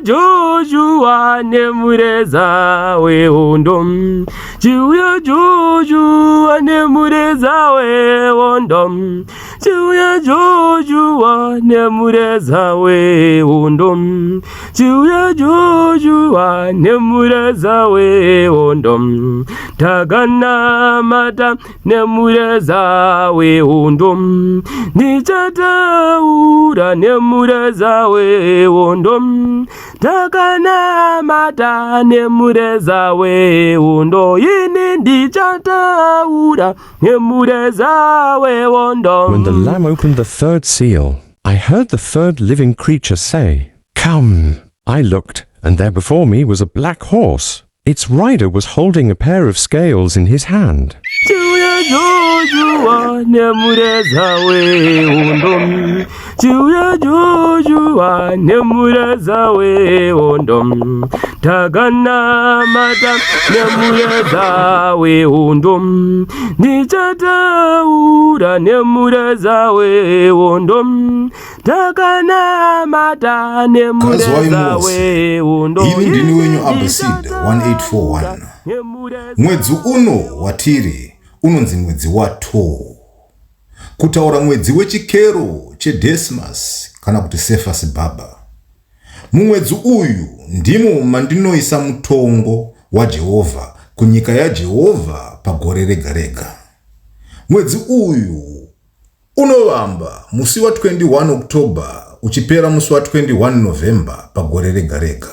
Joshua nemureza wehondo. Chiuya Joshua nemureza wehondo. Chiuya Joshua nemureza wehondo. Chiuya Joshua nemureza wehondo. Takanamata nemureza wehondo. Ndichataura nemureza wehondo. Takanamata nemureza wehondo. Ini ndichataura nemureza wehondo. When the Lamb opened the third seal, I heard the third living creature say, Come! I looked, and there before me was a black horse. Its rider was holding a pair of scales in his hand. Chiuya Joshua nemureza wehondo. Chiuya Joshua nemureza wehondo. Takanamata nemureza wehondo. Ndichataura nemureza wehondo. Takanamata Kazwai nemureza mose, wehondo. ini ndini wenyu Abbasid 1841. Mwedzi uno watiri unonzi mwedzi wato, kutaura mwedzi wechikero cheDesmas kana kuti Cephas Baba. Mumwedzi uyu ndimo mandinoisa mutongo waJehovha kunyika yaJehovha pagore rega rega. Mwedzi uyu unovamba musi wa 21 October uchipera musi wa 21 November pagore rega rega.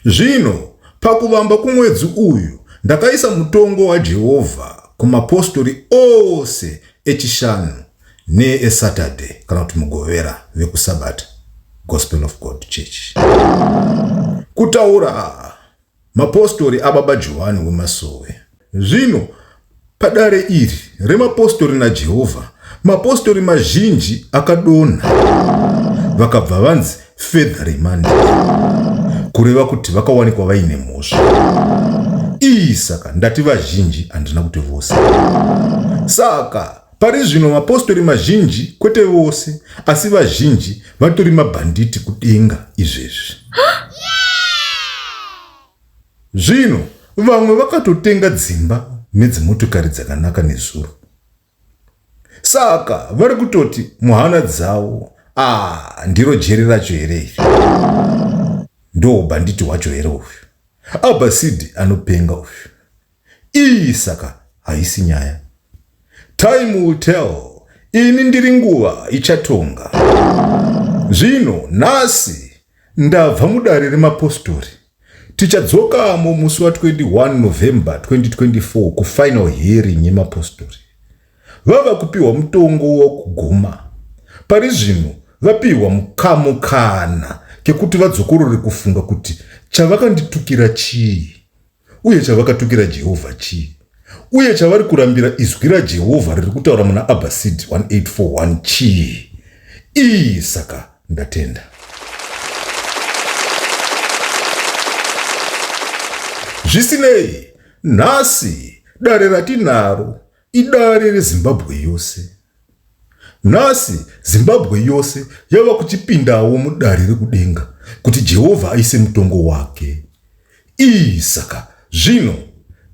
Zvino pakuvamba kumwedzi uyu ndakaisa mutongo waJehovha kumapostori ose echishanu neeSaturday kana kuti Mugovera vekuSabata Gospel of God Church. Kutaura mapostori ababa Johani wemasowe. Zvino padare iri remapostori naJehovha, mapostori mazhinji akadonha vakabva vanzi further remand, kureva kuti vakawanikwa vaine mhosva. Ii saka ndati vazhinji, handina kuti vose. Saka pari zvino mapostori mazhinji, kwete vose, asi vazhinji vatori mabhanditi kudenga izvezvi. Zvino vamwe vakatotenga dzimba nedzimotokari dzakanaka nezuro. Saka vari kutoti muhana dzavo, ah, ndiro jeri racho here iri? Ndo bhanditi hwacho here uyu? Abasidi anopenga uyu. Ii saka haisi nyaya. Time will tell. Ini ndiri nguva ichatonga. Zvino nhasi ndabva mudare remapostori. Tichadzokamo musi wa 21 November 2024 kufinal hearing yemapostori. Vava kupiwa mutongo wokuguma. Pari zvino vapiwa mukamukana kekuti vadzokorore kufunga kuti chavakanditukira chii uye chavakatukira Jehovha chii uye chavari kurambira izwi raJehovha riri kutaura muna Abbasid 1841 chii. Ii saka ndatenda. Zvisinei, nhasi dare ratinaro idare reZimbabwe yose. Nhasi Zimbabwe yose yava kuchipindawo mudare rekudenga kuti Jehovha aise mutongo wake. Ii saka zvino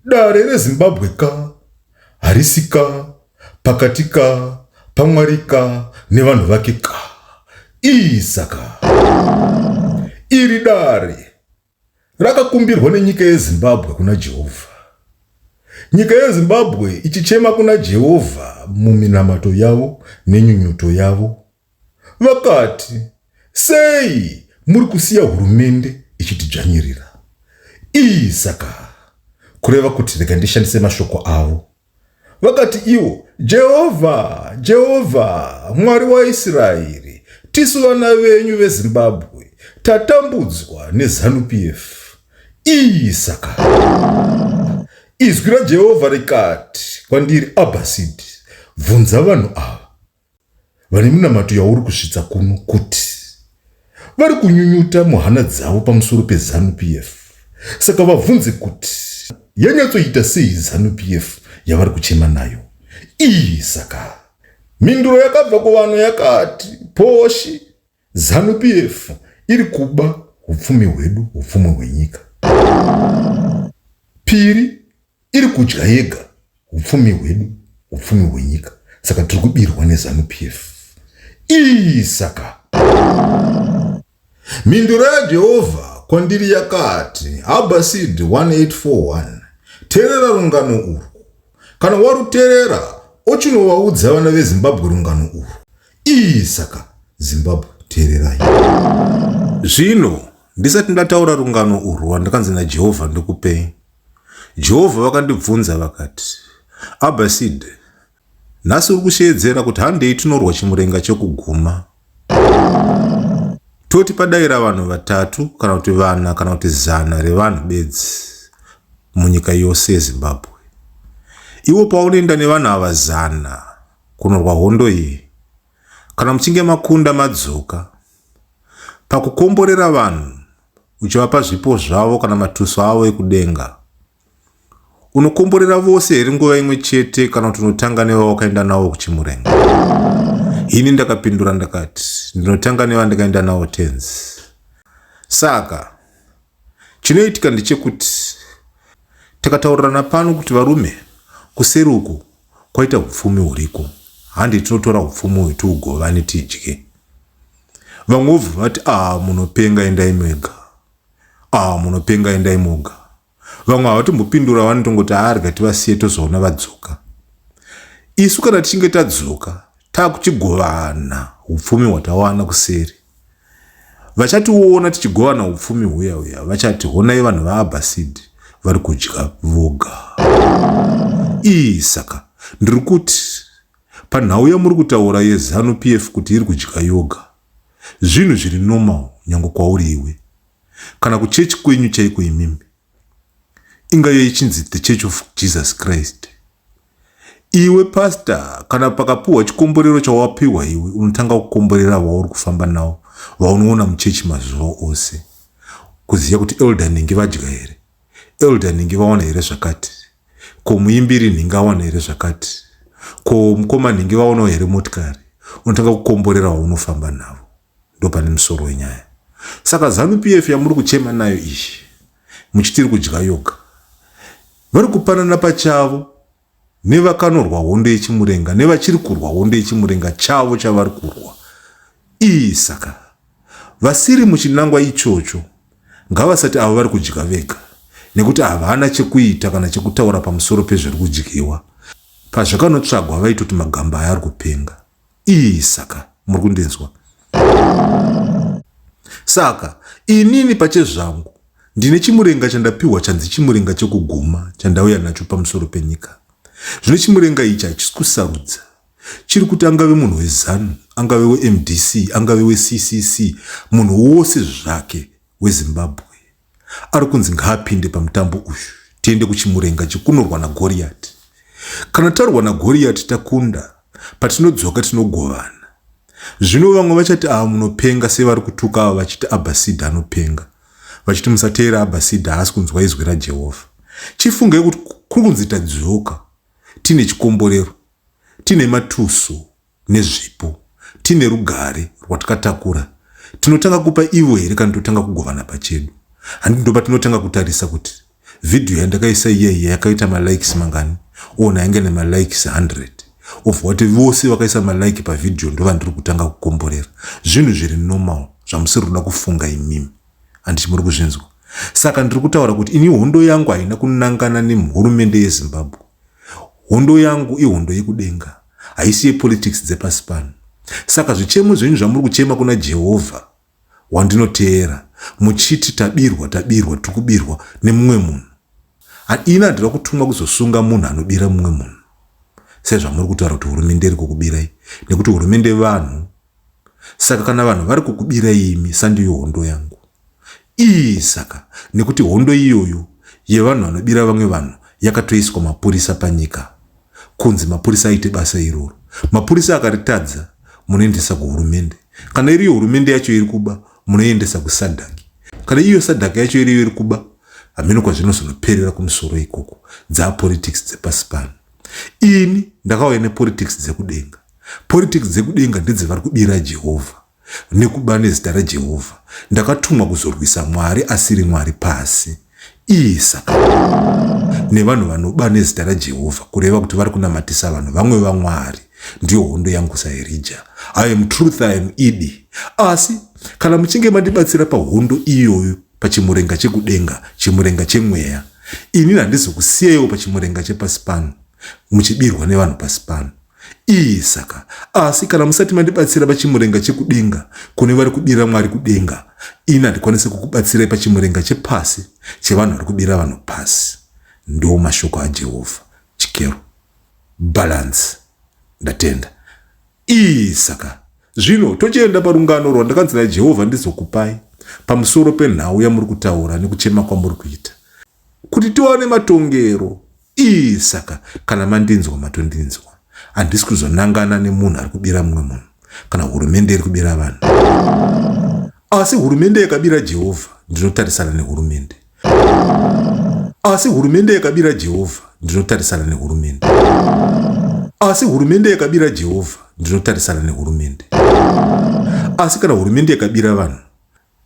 dare reZimbabwe ka harisi ka pakati ka paMwari ka nevanhu vake ka. Ii saka iri dare rakakumbirwa nenyika yeZimbabwe kuna Jehovha. Nyika yeZimbabwe ichichema kuna Jehovha muminamato yavo nenyunyuto yavo. Vakati, sei muri kusiya hurumende ichitidzvanyirira? Ii saka kureva kuti rega ndishandise mashoko avo. Vakati ivo, Jehovha, Jehovha, Mwari waIsraeri, tisu vana venyu veZimbabwe, tatambudzwa neZanu-PF. Ii saka izwi raJehovha rikati kwandiri, Abbasid, bvunza vanhu ava vane minamato yauri kusvitsa kuno kuti vari kunyunyuta muhana dzavo pamusoro peZanu-PF. Saka vabvunze kuti yanyatsoita sei Zanu-PF yavari kuchema nayo. Ii saka mhinduro yakabva kuvanhu yakati poshi Zanu-PF iri kuba, upfumi hwedu, upfumi hwenyika. Piri iri kudya yega upfumi hwedu, upfumi hwenyika. Saka tiri kubirwa neZanu PF. Ii saka mhinduro yaJehovha kwandiri yakati, Abbasid 1841, teerera rungano urwu. Kana waruteerera, ochinovaudza vana veZimbabwe rungano urwu. Ii saka Zimbabwe teererai. Zvino ndisati ndataura rungano urwu rwandakanzi naJehovha ndikupei, Jehovha vakandibvunza vakati, Abbasid, Nhasi uri kusheedzera kuti handei tinorwa chimurenga chekuguma. Toti padaira vanhu vatatu kana kuti vana kana kuti zana revanhu bedzi munyika yose yeZimbabwe. Iwo paunoenda nevanhu ava zana kunorwa hondo iyi, kana muchinge makunda madzoka, pakukomborera vanhu uchivapa zvipo zvavo kana matuso avo ekudenga, Unokomborera vose here nguva imwe chete kana kuti unotanga nevawakaenda navo kuchimurenga? Ini ndakapindura ndakati, ndinotanga nevandakaenda navo tenzi. Saka chinoitika ndechekuti takataurirana pano kuti varume kuseri uku kwaita upfumi huriko, handi tinotora upfumi uyu tiugovane tidye. Vamwe vobva vati, ah, munopenga endai mega, ah, munopenga endai moga. Vamwe havatombopindura vanotongoti haa rega tivasiye tozoona vadzoka. Isu kana tichinge tadzoka takuchigovana upfumi hwatawana kuseri. Vachationa tichigovana upfumi huya huya vachati honai vanhu vaAbbasid vari kudya voga. Ii saka ndiri kuti panhau yamuri kutaura yeZanu PF kuti iri kudya yoga zvinhu zviri normal nyange kwauri iwe. Kana kuchechi kwenyu chaiko imimi ingave ichinzi the Church of Jesus Christ. Iwe pastor, kana pakapiwa chikomborero chawapiwa iwe, unotanga kukomborera vauri kufamba navo, vaunoona muchechi mazuva ose, kuziva kuti elder nhingi vadya here, elder nhingi vawana here zvakati, ko muimbiri nhingi awana here zvakati, ko mukoma nhingi vaonawo here motikari. Unotanga kukomborera vaunofamba navo. Ndopane musoro wenyaya. Saka Zanu PF yamuri kuchema nayo iyi muchiti iri kudya yoga, vari kupanana pachavo nevakanorwa hondo yechimurenga nevachiri kurwa hondo yechimurenga chavo chavari kurwa iyi. Saka vasiri muchinangwa ichocho ngavasati avo vari kudya vega, nekuti havana chekuita kana chekutaura pamusoro pezviri kudyiwa. Pazvakanotsvagwa vaitoti magamba aya ari kupenga. Ii saka muri kundinzwa? Saka inini pachezvangu ndine chimurenga chandapiwa chanzi chimurenga chekuguma chandauya nacho pamusoro penyika. Zvino chimurenga ichi hachisi kusarudza. Chiri kuti angave munhu weZanu, angave weMDC, angave weCCC, munhu wose zvake weZimbabwe ari kunzi ngaapinde pamutambo uyu tiende kuchimurenga chekunorwa nagoriyati. Kana tarwa nagoriyati takunda, patinodzoka tinogovana. Zvino vamwe vachati ava munopenga sevari kutuka ava vachiti Abhasidha anopenga, vachiti musateera Abhasidha haasi kunzwa izwi raJehovha. Chifungai kuti kuri kunzi tadzoka tine chikomborero, tine matuso nezvipo, tiine rugare rwatakatakura, tinotanga kupa ivo here kana totanga kugovana pachedu? Handiti ndopatinotanga kutarisa kuti vhidhiyo yandakaisa iya iya yakaita malikes mangani, ona yange nemalikes 100 of what vose vakaisa malike pavhidhiyo ndovandiri kutanga kukomborera. Zvinhu zviri normal zvamusiri kuda kufunga imimi. Handiti muri kuzvinzwa? Saka ndiri kutaura kuti ini hondo yangu haina kunangana nehurumende yeZimbabwe. Hondo yangu ihondo yekudenga, haisi yepolitics dzepasi pano. Saka zvichemo zvenyu zvamuri kuchema kuna Jehovha wandinoteera muchiti tabirwa, tabirwa, tiri kubirwa nemumwe munhu. Ini handina kutumwa kuzosunga munhu anobira mumwe munhu sezvamuri kutaura kuti hurumende iri kukubirai, nekuti hurumende vanhu. Saka kana vanhu vari kukubirai imi, sandiyo hondo yangu. Ii saka nekuti hondo iyoyo yevanhu vanobira vamwe vanhu yakatoiswa mapurisa panyika kunzi mapurisa aite basa iroro. Mapurisa akaritadza munoendesa kuhurumende. Kana iriyo hurumende yacho iri kuba munoiendesa kuSADC. Kana iyo SADC yacho iriyo iri kuba hameno kwazvinozonoperera kumusoro ikoko dzaapolitics dzepasi pano. Ini ndakauya nepolitics dzekudenga. Politics dzekudenga ndedzevari kubira Jehovha. nekuba nezita raJehovha. Ndakatumwa kuzorwisa Mwari asiri Mwari pasi. Ii saka nevanhu vanoba nezita raJehovha kureva kuti vari kunamatisa vanhu vamwe vamwari. Ndiyo hondo yangu saErija. I am truth, I am idi. Asi kana muchinge mandibatsira pahondo iyoyo pachimurenga chekudenga, chimurenga chemweya, inini handizokusiyaiwo pachimurenga chepasi pano muchibirwa nevanhu pasi pano. Ii saka asi kana musati mandibatsira pachimurenga chekudenga kune vari kubira Mwari kudenga, ini handikwanise kukubatsirai pachimurenga chepasi chevanhu vari kubira vanhu pasi. Ndo mashoko aJehovha. Chikero. Balance. Ndatenda. Ii saka zvino tochienda parungano rwandakanzi naJehovha ndizokupai pamusoro penhau yamuri kutaura nekuchema kwamuri kuita kuti tiwane matongero. Ii saka kana mandinzwa matondinzwa. Handisi kuzonangana nemunhu ari kubira mumwe munhu kana hurumende iri kubira vanhu. Asi hurumende yakabira Jehovha ndinotarisana nehurumende. Asi hurumende yakabira Jehovha ndinotarisana nehurumende. Asi hurumende yakabira Jehovha ndinotarisana nehurumende. Asi kana hurumende yakabira vanhu,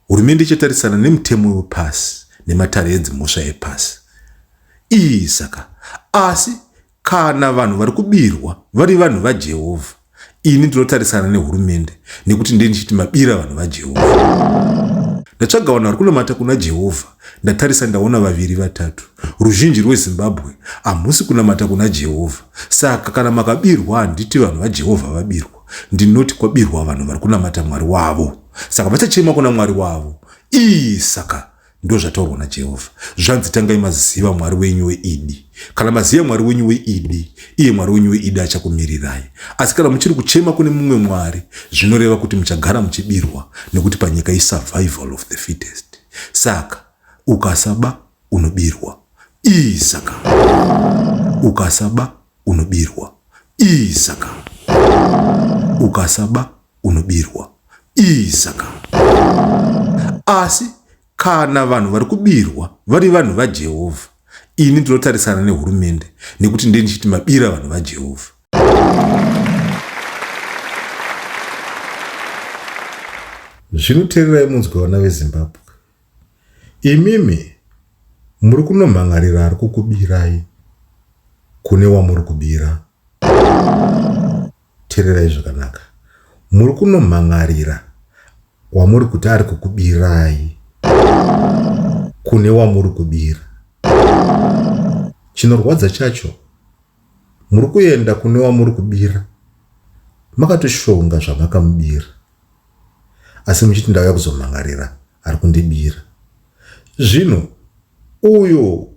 hurumende ichatarisana nemutemo wepasi nematare edzimhosva epasi. Ii saka asi Kana vanhu vari kubirwa vari vanhu vaJehovha, ini ndinotarisana nehurumende nekuti ndee ndichiti mabira vanhu vaJehovha. Ndatsvaga vanhu vari kunamata kuna Jehovha, ndatarisa ndaona vaviri vatatu. Ruzhinji rweZimbabwe hamhusi kunamata kuna Jehovha. Saka kana makabirwa handiti vanhu vaJehovha vabirwa, ndinoti kwabirwa vanhu vari kunamata Mwari wavo. Saka vachachema kuna Mwari wavo. Ii saka Ndozvataurwa naJehovha. Zvanzi tangai maziva Mwari wenyu weidi. Kana maziva Mwari wenyu weidi, iye Mwari wenyu weidi achakumirirai. Asi kana muchiri kuchema kune mumwe Mwari, zvinoreva kuti muchagara muchibirwa nekuti panyika isurvival of the fittest. Saka ukasaba unobirwa. Ii saka ukasaba unobirwa. Ii saka ukasaba unobirwa. Ii saka asi kana vanhu vari kubirwa vari vanhu vaJehovha, ini ndinotarisana nehurumende nekuti ndee ndichiti mabira vanhu vaJehovha. Zvino teererai munzwe vana veZimbabwe. Imimi muri kunomhan'arira ari kukubirai kune wamuri kubira. Tererai zvakanaka. Muri kunomhan'arira wamuri kuti ari kukubirai kune wamuri kubira. Chinorwadza chacho muri kuenda kune wamuri kubira makatoshonga zvamakamubira asi muchiti ndauya kuzomhan'arira ari kundibira. Zvino uyo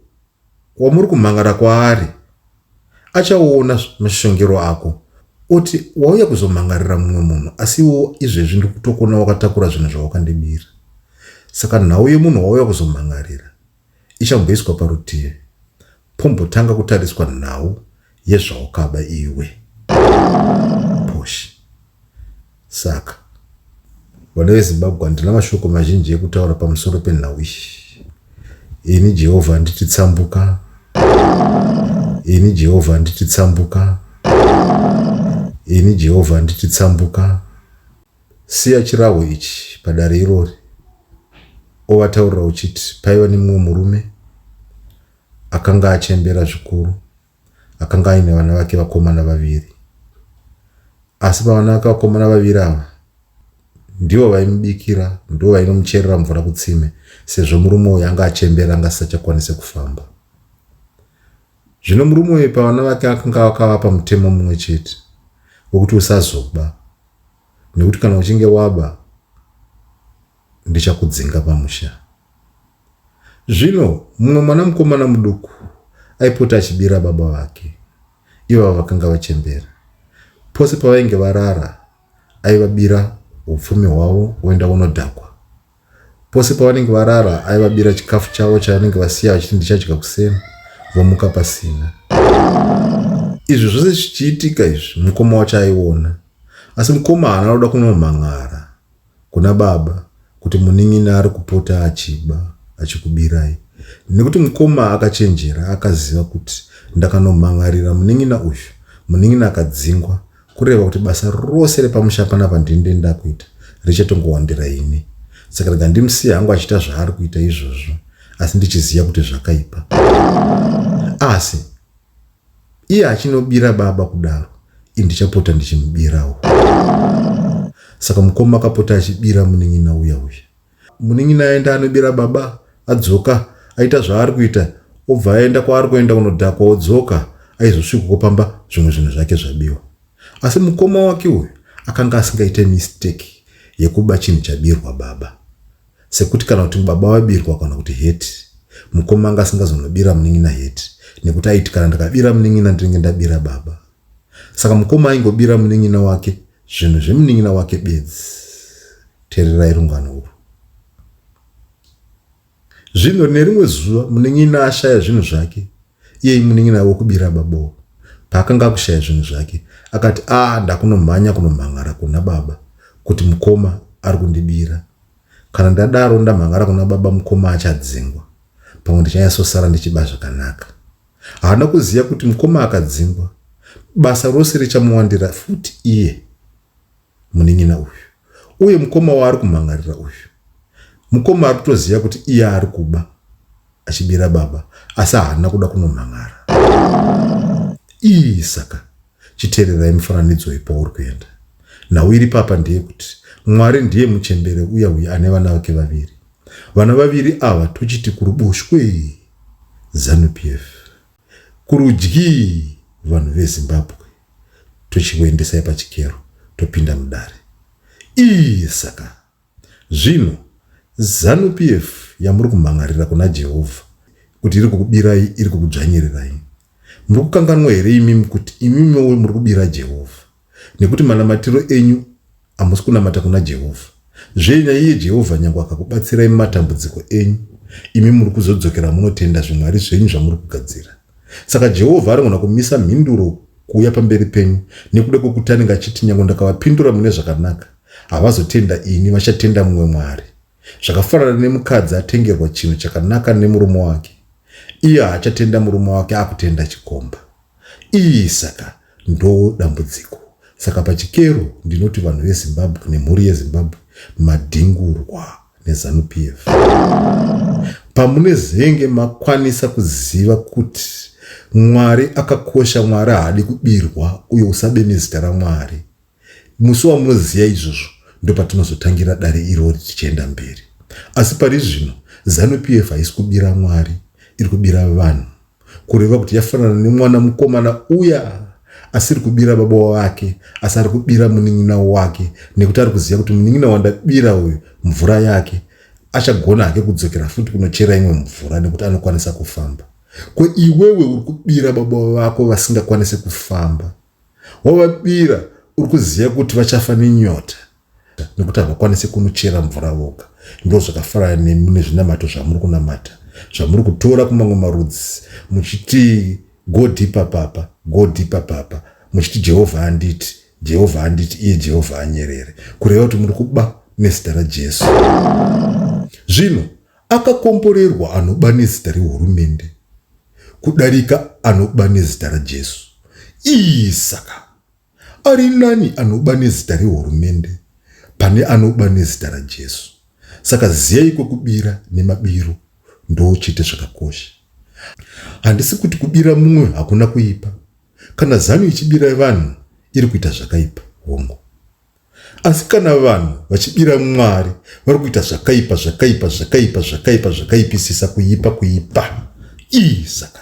wamuri kumhan'ara kwaari achaona mashongero ako oti wauya kuzomhan'arira mumwe munhu asi iwo izvezvi ndiri kutokuona wakatakura zvinhu zvawakandibira. Saka nhau yemunhu wauya kuzomhan'arira ichamboiswa parutivi pombotanga kutariswa nhau yezvaukaba iwe Poshi. Saka vana veZimbabwe handina mashoko mazhinji ekutaura pamusoro penhau iyi. Ini Jehovha handiti tsambuka. Ini Jehovha handiti tsambuka. Ini Jehovha handiti tsambuka. Siya chirahwe ichi padare irori. Ovataurira uchiti paiva nemumwe murume akanga achembera zvikuru akanga aine vana vake vakomana vaviri. Asi pavana vake vakomana vaviri ava ndivo vaimubikira, ndivo vainomucherera mvura kutsime sezvo murume uyu anga achembera anga asisachakwanise kufamba. Zvino murume uyu pavana vake akanga akavapa mutemo mumwe chete wekuti usazoba nekuti kana uchinge waba ndichakudzinga pamusha. Zvino mumwe mwana mukomana muduku aipota achibira baba vake, ivava vakanga vachembera. Pose pavainge varara, aivabira upfumi hwavo voenda vonodhakwa. Pose pavanenge varara, aivabira chikafu chavo chavanenge vasiya vachiti ndichadya kuseni, vomuka pasina. Izvi zvose zvichiitika izvi, mukoma wacho aiona. Asi mukoma haana kuda kunomhan'ara kuna baba kuti munin'ina ari kupota achiba achikubirai nekuti mukoma akachenjera akaziva kuti ndakanomhan'arira munin'ina uyu munin'ina akadzingwa kureva kuti basa rose repamusha panapa ndini ndakuita Richatongowandira ini. Saka rega ndimusiye hangu achiita zvaari kuita izvozvo asi ndichiziva kuti zvakaipa. Asi iye achinobira baba kudaro ini ndichapota ndichimubirawo. Saka mukoma akapota achibira munin'ina uya uya. Munin'ina aenda anobira baba adzoka aita zvaari kuita obva aenda kwaari kuenda kunodhakwa odzoka aizosvika pamba zvimwe zvinhu zvake zvabiwa. Asi mukoma wake uyu akanga asingaite mistake yekuba chinhu chabirwa baba. Sekuti kana kuti baba vabirwa kana kuti heti, mukoma anga asingazonobira munin'ina heti nekuti aiti kana ndakabira munin'ina ndinenge ndabira baba. Saka mukoma aingobira munin'ina wake zvinhu zvemunin'ina wake bedzi. Teererai rungano urwu. Zvino nerimwe zuva munin'ina ashaya zvinhu zvake, iye munin'ina wokubira babawo. Paakanga akushaya zvinhu zvake, akati a ndakunomhanya kunomhan'ara kuna baba kuti mukoma ari kundibira. Kana ndadaro ndamhan'ara kuna baba mukoma achadzingwa. Pamwe ndichanyatsosara ndichiba zvakanaka. Haana kuziva kuti mukoma akadzingwa, basa rose richamuwandira futi iye munin'ina uyu uye mukoma waari kumhan'arira uyu. Mukoma ari kutoziva kuti iye ari kuba achibira baba asi haana kuda kunomhan'ara. Ii saka chiteererai mufananidzo uyu pauri kuenda. Nhau iri papa ndeyekuti Mwari ndiye muchembere uya uya ane vana vake vaviri. Vana vaviri ava tochiti kuruboshwe Zanu PF, kurudyi vanhu veZimbabwe tochikuendesai pachikero topinda mudare. Ii saka zvino Zanu PF yamuri kumhan'arira kuna Jehovha kuti iri kukubirai iri kukudzvanyirirai muri kukanganwa here imimi kuti imimiwo muri kubira Jehovha nekuti manamatiro enyu hamusi kunamata kuna Jehovha. Zve naiye Jehovha nyangwe akakubatsirai mumatambudziko enyu, imi muri kuzodzokera munotenda zvimwari zvenyu zvamuri kugadzira. Saka Jehovha anogona kumisa mhinduro kuuya pamberi penyu nekuda kwekuti anenge achiti nyangwe ndakavapindura mune zvakanaka, havazotenda ini, vachatenda mumwe mwari. Zvakafanana nemukadzi atengerwa chinhu chakanaka nemurume wake, iye haachatenda murume wake akutenda chikomba. Ii saka ndo dambudziko. Saka pachikero ndinoti vanhu veZimbabwe nemhuri yeZimbabwe madhingurwa neZanu PF. Pamunezenge makwanisa kuziva kuti Mwari akakosha, Mwari haadi kubirwa uye usabe nezita raMwari. Musi wamunoziva izvozvo ndopatinozotangira dare irori tichienda mberi. Asi pari zvino Zanu PF haisi kubira Mwari, iri kubira vanhu. Kureva kuti yafanana nemwana mukomana uya asiri kubira baba wake asi ari kubira munin'ina wake nekuti ari kuziva kuti munin'ina wandabira uyu mvura yake achagona hake kudzokera futi kunochera imwe mvura nekuti anokwanisa kufamba. Ko iwewe uri kubira baba vako vasingakwanise kufamba wavabira uri kuziva kuti vachafa nenyota nekuti havakwanisi kunochera mvura voga. Ndo zvakafanana nezvinamato zvamuri kunamata zvamuri kutora kumamwe marudzi muchiti go deeper papa, go deeper papa, muchiti Jehovha anditi, Jehovha anditi, iye Jehovha anyerere, kureva kuti muri kuba nezita raJesu. Zvino akakomborerwa anoba nezita rehurumende kudarika anoba nezita raJesu. Ii saka ari nani anoba nezita rehurumende pane anoba nezita raJesu. Saka ziyai kwekubira nemabiro ndo chete zvakakosha. Handisi kuti kubira mumwe hakuna kuipa. Kana Zanu ichibira vanhu iri kuita zvakaipa, hongu. Asi kana vanhu vachibira Mwari vari kuita zvakaipa zvakaipa zvakaipa zvakaipa zvakaipisisa kuipa kuipa. Ii saka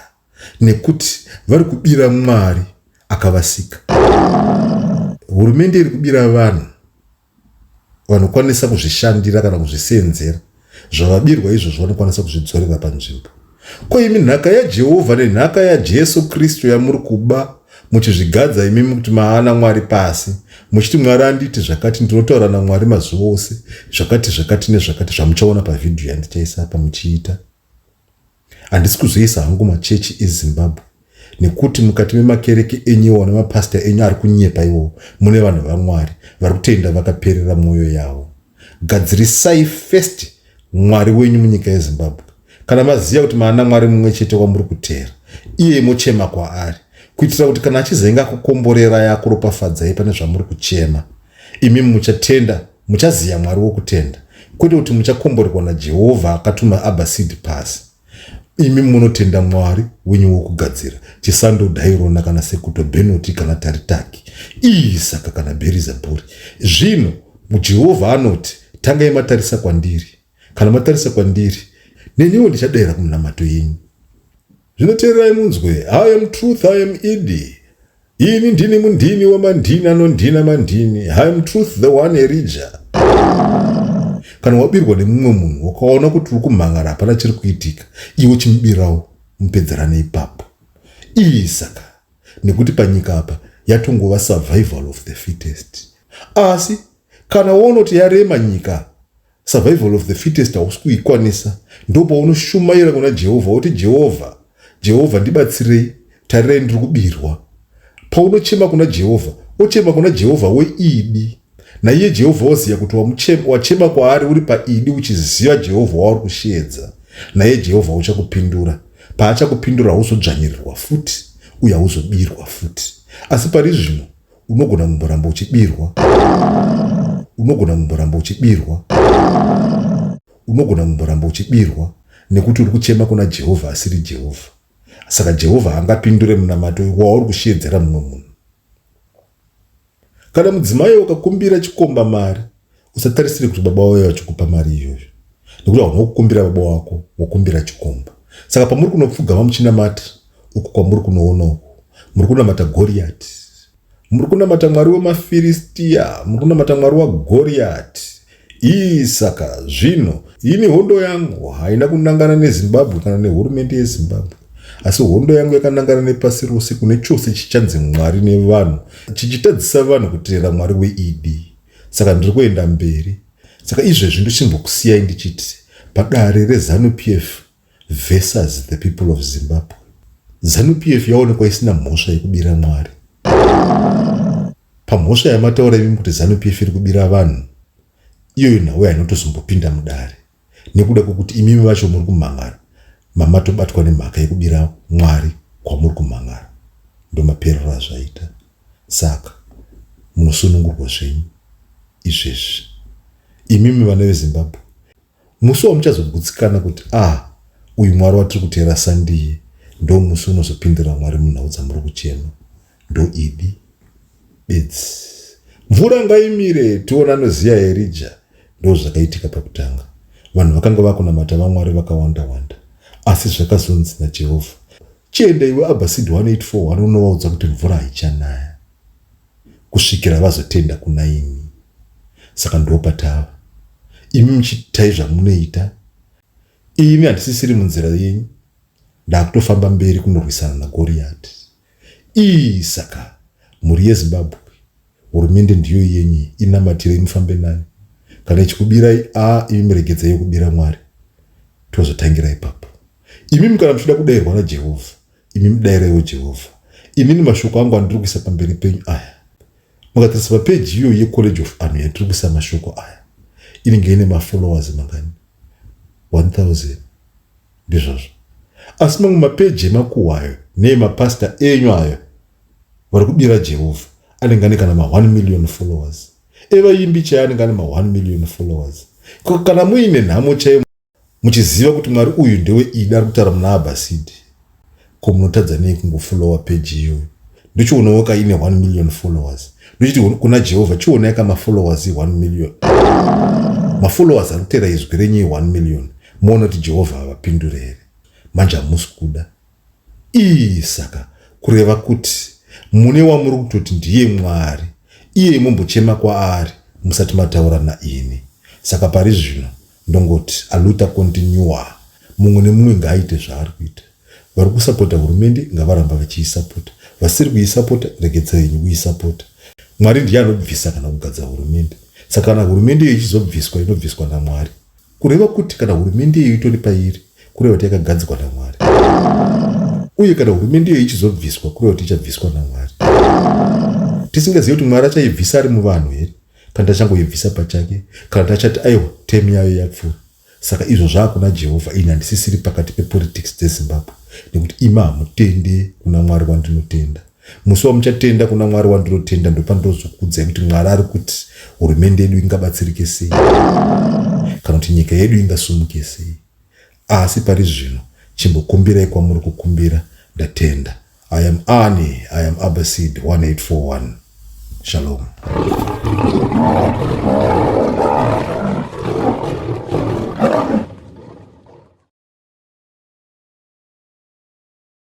nekuti vari kubira Mwari akavasika. Hurumende iri kubira vanhu vanokwanisa kuzvishandira kana kuzviseenzera zvavabirwa izvozvo vanokwanisa kuzvidzorera panzvimbo. Ko imi nhaka yaJehovha nenhaka yaJesu Kristu yamuri kuba muchizvigadza imimi kuti maana Mwari pasi muchiti Mwari anditi zvakati ndinotaura naMwari mazuva ose zvakati zvakati nezvakati zvamuchaona pavhidhiyo yandichaisa apa muchiita. Handisi kuzoisa hangu machechi eZimbabwe nekuti mukati memakereke enyu iwawo nemapasita enyu ari kunyepa iwowo mune vanhu vaMwari vari kutenda vakaperera mwoyo yavo. Gadzirisai first Mwari wenyu munyika yeZimbabwe. Kana maziva kuti maana Mwari mumwe chete wamuri kuteera, iye mochema kwaari kuitira kuti kana achizenge akukomborerai akuropafadzai pane zvamuri kuchema, imi muchatenda. Muchaziya Mwari wokutenda, kwete kuti muchakomborerwa naJehovha akatuma Abbasid pasi. Imi munotenda Mwari wenyu wokugadzira, chisando Dhairona kana Sekuto Benoti kana Taritaki, Isaka kana Bherizebhuri. Zvino Jehovha anoti, Tangai matarisa kwandiri. Kana matarisa kwandiri, neniwo ndichadaira kuminamato yenyu. Zvino teererai munzwe, I am truth, I am idi. Ini ndini mundini wamandini anondina mandini. I am truth the one Elijah. Kana wabirwa nemumwe munhu wakaona kuti uri kumhangara hapana chiri kuitika, iwe chimubirawo mupedzerane ipapo. Ii saka nekuti panyika apa yatongova survival of the fittest. Asi kana waona kuti yarema nyika survival of the fittest hausi kuikwanisa ndopaunoshumaira kuna jehovha woti jehovha jehovha ndibatsirei tarirai ndiri kubirwa paunochema kuna jehovha ochema kuna jehovha weidi naiye jehovha woziva kuti wachema kwaari uri paidi uchiziva jehovha wauri kusheedza naiye jehovha uchakupindura paachakupindura hauzodzvanyirirwa futi uye hauzobirwa futi asi pari zvino unogona kumboramba uchibirwa unogona kumboramba uchibirwa unogona kumboramba uchibirwa nekuti uri kuchema kuna jehovha asiri jehovha saka jehovha haangapindure munamato wauri kusheedzera mumwe munhu kana mudzimai wakakumbira chikomba mari usatarisire kuti baba wayo vachikupa mari iyoyo nekuti hauna kukumbira baba wako wokumbira chikomba saka pamuri kunopfugama muchinamata uku kwamuri kunoona uku muri kunamata goriyati muri kunamata mwari wemafiristiya muri kunamata mwari wagoriyati ii saka zvino ini hondo yangu haina kunangana nezimbabwe kana nehurumende yezimbabwe asi hondo yangu yakanangana nepasi rose kune chose chichanzi mwari nevanhu chichitadzisa vanhu kuteera mwari weidi saka ndiri kuenda mberi saka izvezvi ndochimbokusiyai ndichiti padare rezanu p f versus the people of zimbabwe zanu p f yaonekwa isina mhosva yekubira mwari pamhosva yamataura imi kuti zanu p f iri kubira vanhu iyoyo nhau hainotozombopinda mudare nekuda kwekuti imimi vacho muri kumhangara mamatobatwa nemhaka yekubira mwari kwamuri kumhangara ndomaperero azvaita saka munosunungurwa zvenyu izvezvi imimi vana vezimbabwe musi wamuchazogutsikana kuti a ah, uyu mwari watiri kuteera sandiye ndo musi unozopindira mwari munhau dzamuri kuchema ndoidi bedzi mvura ngaimire tiona anoziya erija ndo zvakaitika pakutanga vanhu vakanga vakunamata vamwari vakawanda wanda asi zvakazonzi najehovha chienda iwe abhasid 1841 unovaudza kuti mvura haichanaya kusvikira vazotenda kuna imi saka ndopatava imi muchiitai zvamunoita imi handisisiri munzira yenyu ndakutofamba mberi kunorwisana nagoriyati ii saka mhuri yezimbabwe hurumende ndiyo yenyu inamatirei mufambe nayo kana ichikubirai a imi muregedzei kubira mwari tozotangira ipapo imimi kana muchida kudairwa najehovha imi mudaireiwo jehovha inini mashoko angu andiri kuisa pamberi penyu aya mukatarisa papeji iyoyo yecollege of anu yatiri kuisa mashoko aya inenge ine mafollowers mangani 1000 ndizvozvo asi mamwe mapeji emakuhwa ayo neemapasta enyu ayo vari kubira jehovha anenge ane kana ma1 million followers evaimbi chaiyo anenge ane ma1 million followers kana muine nhamo chaiyo muchiziva kuti mwari uyu ndeweidi ari kutaura muna abhasidi ko munotadza nei kungofollowa peji iyoyo ndochionawo ka ine 1 million followers ndochiti kuna jehovha chionai ka mafollowers 1 million mafollowers ari kuteera izwi renyu 1 million moona kuti jehovha havapindure here manje hamusi kuda Ii saka kureva kuti mune wamuri kutoti ndiye Mwari iye mombochema kwaari musati mataura naini. Saka pari zvino ndongoti aluta continua mumwe nemumwe ngaaite zvaari kuita. Vari kusapota hurumende ngavaramba vachiisapota. Vasiri kuisapota regedzai henyu kuisapota. Mwari ndiye anobvisa kana kugadza hurumende. Saka kana hurumende iyo ichizobviswa inobviswa naMwari. Kureva kuti kana hurumende iyo itori pairi kureva kuti yakagadzikwa naMwari. Uye kana hurumende iyo ichizobviswa kureva kuti ichabviswa naMwari. Tisingazivi kuti Mwari achaibvisa ari muvanhu here kana tachangoibvisa pachake kana tachati aiwa temu yayo yapfuura. Saka izvo zvakuna Jehovha ini handisisiri pakati pepolitics dzeZimbabwe nekuti imi hamutende kuna Mwari wandinotenda. Musi wamuchatenda kuna Mwari wandinotenda ndopandinozokuudzai kuti Mwari ari kuti hurumende yedu ingabatsirike sei kana kuti nyika yedu ingasumuke sei. Asi pari zvino chimbokumbirai kwamuri kukumbira ndatenda. I am Arnie, I am Abbasid 1841. Shalom.